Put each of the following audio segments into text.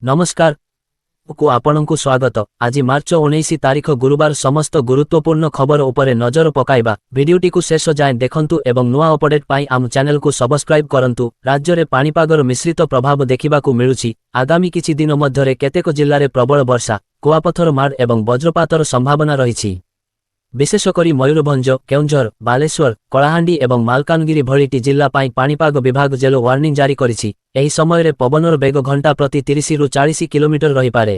ନମସ୍କାର କୁ ଆପଣଙ୍କୁ ସ୍ୱାଗତ। ଆଜି ମାର୍ଚ୍ଚ 19 ତାରିଖ ଗୁରୁବାର। ସମସ୍ତ ଗୁରୁତ୍ୱପୂର୍ଣ୍ଣ ଖବର ଉପରେ ନଜର ପକାଇବା। ଭିଡିଓଟିକୁ ଶେଷ ଯାଏଁ ଦେଖନ୍ତୁ ଏବଂ ନୂଆ ଅପଡେଟ୍ ପାଇଁ ଆମ ଚ୍ୟାନେଲକୁ ସବସ୍କ୍ରାଇବ୍ କରନ୍ତୁ। ରାଜ୍ୟରେ ପାଣିପାଗର ମିଶ୍ରିତ ପ୍ରଭାବ ଦେଖିବାକୁ ମିଳୁଛି। ଆଗାମୀ କିଛି ଦିନ ମଧ୍ୟରେ କେତେକ ଜିଲ୍ଲାରେ ପ୍ରବଳ ବର୍ଷା, କୁଆପଥର ମାଡ଼ ଏବଂ ବଜ୍ରପାତର ସମ୍ଭାବନା ରହିଛି। ବିଶେଷ କରି ମୟୂରଭଞ୍ଜ, କେଉଁଝର, ବାଲେଶ୍ୱର, କଳାହାଣ୍ଡି ଏବଂ ମାଲକାନଗିରି ଭଳି ଟି ଜିଲ୍ଲା ପାଇଁ ପାଣିପାଗ ବିଭାଗ ୟେଲୋ ୱାର୍ଣ୍ଣିଂ ଜାରି କରିଛି। ଏହି ସମୟରେ ପବନର ବେଗ ଘଣ୍ଟା ପ୍ରତି 30ରୁ 40 କିଲୋମିଟର ରହିପାରେ।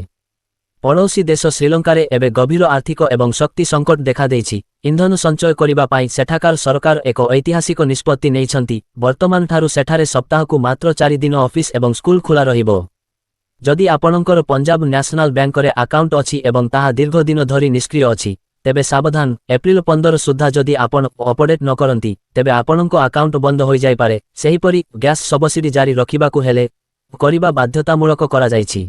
ପଡ଼ୋଶୀ ଦେଶ ଶ୍ରୀଲଙ୍କାରେ ଏବେ ଗଭୀର ଆର୍ଥିକ ଏବଂ ଶକ୍ତି ସଙ୍କଟ ଦେଖାଦେଇଛି। ଇନ୍ଧନ ସଞ୍ଚୟ କରିବା ପାଇଁ ସେଠାକାର ସରକାର ଏକ ଐତିହାସିକ ନିଷ୍ପତ୍ତି ନେଇଛନ୍ତି। ବର୍ତ୍ତମାନଠାରୁ ସେଠାରେ ସପ୍ତାହକୁ ମାତ୍ର 4 ଦିନ ଅଫିସ ଏବଂ ସ୍କୁଲ ଖୋଲା ରହିବ। ଯଦି ଆପଣଙ୍କର ପଞ୍ଜାବ ନ୍ୟାସନାଲ ବ୍ୟାଙ୍କରେ ଆକାଉଣ୍ଟ ଅଛି ଏବଂ ତାହା ଦୀର୍ଘ ଦିନ ଧରି ନିଷ୍କ୍ରିୟ ଅଛି, ତେବେ ସାବଧାନ। ଏପ୍ରିଲ 15 ସୁଦ୍ଧା ଯଦି ଆପଣ ଅପଡେଟ୍ ନ କରନ୍ତି, ତେବେ ଆପଣଙ୍କ ଆକାଉଣ୍ଟ ବନ୍ଦ ହୋଇଯାଇପାରେ। ସେହିପରି ଗ୍ୟାସ୍ ସବସିଡି ଜାରି ରଖିବାକୁ ହେଲେ କରିବା ବାଧ୍ୟତାମୂଳକ କରାଯାଇଛି।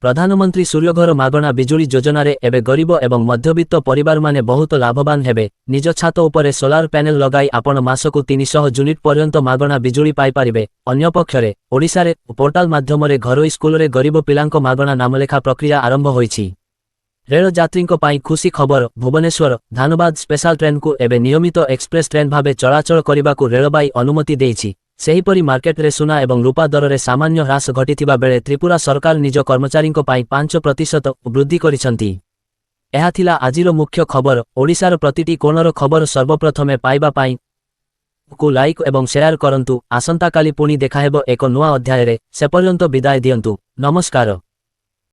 ପ୍ରଧାନମନ୍ତ୍ରୀ ସୂର୍ଯ୍ୟଘର ମାଗଣା ବିଜୁଳି ଯୋଜନାରେ ଏବେ ଗରିବ ଏବଂ ମଧ୍ୟବିତ୍ତ ପରିବାରମାନେ ବହୁତ ଲାଭବାନ ହେବେ। ନିଜ ଛାତ ଉପରେ ସୋଲାର ପ୍ୟାନେଲ ଲଗାଇ ଆପଣ ମାସକୁ 300 ୟୁନିଟ୍ ପର୍ଯ୍ୟନ୍ତ ମାଗଣା ବିଜୁଳି ପାଇପାରିବେ। ଅନ୍ୟପକ୍ଷରେ ଓଡ଼ିଶାରେ ପୋର୍ଟାଲ ମାଧ୍ୟମରେ ଘରୋଇ ସ୍କୁଲରେ ଗରିବ ପିଲାଙ୍କ ମାଗଣା ନାମଲେଖା ପ୍ରକ୍ରିୟା ଆରମ୍ଭ ହୋଇଛି। ରେଳ ଯାତ୍ରୀଙ୍କ ପାଇଁ ଖୁସି ଖବର। ଭୁବନେଶ୍ୱର ଧାନବାଦ ସ୍ପେଶାଲ ଟ୍ରେନ୍କୁ ଏବେ ନିୟମିତ ଏକ୍ସପ୍ରେସ୍ ଟ୍ରେନ୍ ଭାବେ ଚଳାଚଳ କରିବାକୁ ରେଳବାଇ ଅନୁମତି ଦେଇଛି। ସେହିପରି ମାର୍କେଟରେ ସୁନା ଏବଂ ରୂପା ଦରରେ ସାମାନ୍ୟ ହ୍ରାସ ଘଟିଥିବା ବେଳେ ତ୍ରିପୁରା ସରକାର ନିଜ କର୍ମଚାରୀଙ୍କ ପାଇଁ 5% ବୃଦ୍ଧି କରିଛନ୍ତି। ଏହା ଥିଲା ଆଜିର ମୁଖ୍ୟ ଖବର। ଓଡ଼ିଶାର ପ୍ରତିଟି କୋଣର ଖବର ସର୍ବପ୍ରଥମେ ପାଇବା ପାଇଁ କୁ ଲାଇକ୍ ଏବଂ ସେୟାର କରନ୍ତୁ। ଆସନ୍ତାକାଲି ପୁଣି ଦେଖାହେବ ଏକ ନୂଆ ଅଧ୍ୟାୟରେ। ସେପର୍ଯ୍ୟନ୍ତ ବିଦାୟ ଦିଅନ୍ତୁ। ନମସ୍କାର।